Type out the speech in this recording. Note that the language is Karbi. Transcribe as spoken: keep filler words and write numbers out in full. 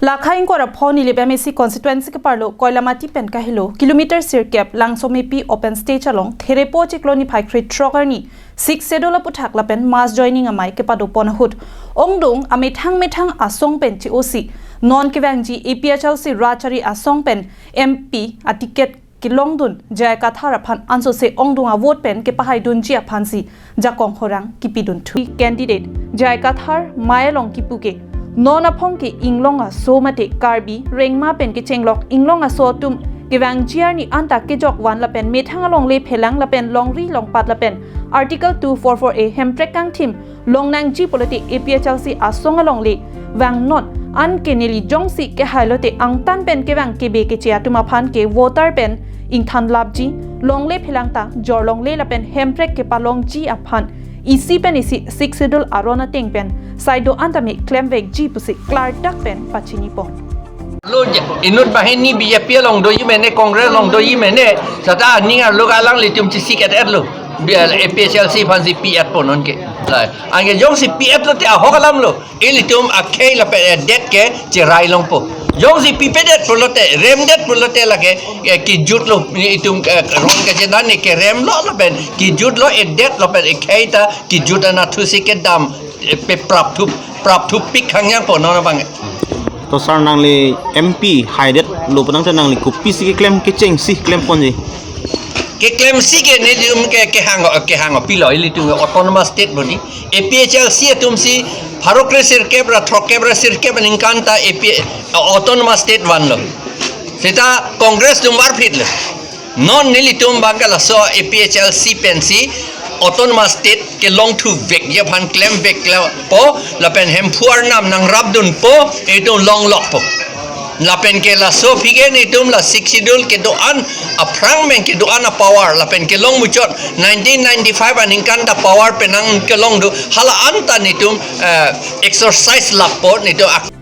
Lakha ingkoi ra pho Nilip M A C constituency keparlo Koilamati pen kahelo kilometer sirkep Langsomepi open stage along Therepo chiklo niphai krethrok arni Sixth Schedule aputhak lapen mass joining amei kepadopon ahut ongdung amethang methang asong pen che-osi non kevangji A P H L C Rajchari asong pen M P aticket kelongdun J I Kathar aphan ansose ongdung avote pen kepahaidunji aphansi jakong horang kipidunthu. Candidate J I Kathar mei along kipu ke non aphong ke inglong aso mate Karbi Rengma pen kechenglok inglong aso atum kevangji arni anta kejok van lapen methang alongle phelang lapen longri longpat lapen Article two four four A hemprek kangthim longnangji pulote A P H L C asong alongle vangnon, anke neli jongsi kehailote angtan pen kevang kebe keche atum aphan ke voter pen ingthan lapji, longle phelang ta jor longle lapen hemprek kepalongji aphan isi pen isi Sixth Schedule aron ateng pen saido an tame klemvekji pusi klardak pen pachinipon. Lo je, inut banghini B J P along doji mene, Congress along doji mene, seta aning arlo alanglitum chesik-et-et lo. Biar A P H L C aphansi pi-et pon non ke. Lai, anke jongsi pi-et lote ahok alam lo. Ilitum akhei lapen edet ke cherai longpo. Jongsi pipedet pulote, remdet pulote lake, eh, kejut lo, itum, eh, ron kachethan ni kerem lo lapen kejut lo, edet lapen ekhei ta kejut anatthusi kedam, eh, pe prapthu, prapthupik hangyang po non abang. To sir, nangli M P haidet lo penang te nangli kopisi keklem kechengsi klemponji? Keklemsi ke nelitum ke, kehang, kehang pilo, ilitum ke autonomous state body. A P H L C atumsi pharo kre sirkep ra throkkep ra sirkep aningkan ta A P, autonomous state vanlo. Seta Congress atum varphitlo. Non nelitum abang ke laso A P H L C pensi autonomous state kelongthuvekji aphan klemvekpo lapen Hemphu arnam nangrapdunpo, itum longlokpo. Lapen ke laso aphi ke nelitum la Sixth Schedule kedo-an aphrang pen kedo-an apower lapen kelong muchot nineteen ninety-five aningkan ta power penang kelong do, hala anta nelitum, eh, exercise lappo, nelitum ak-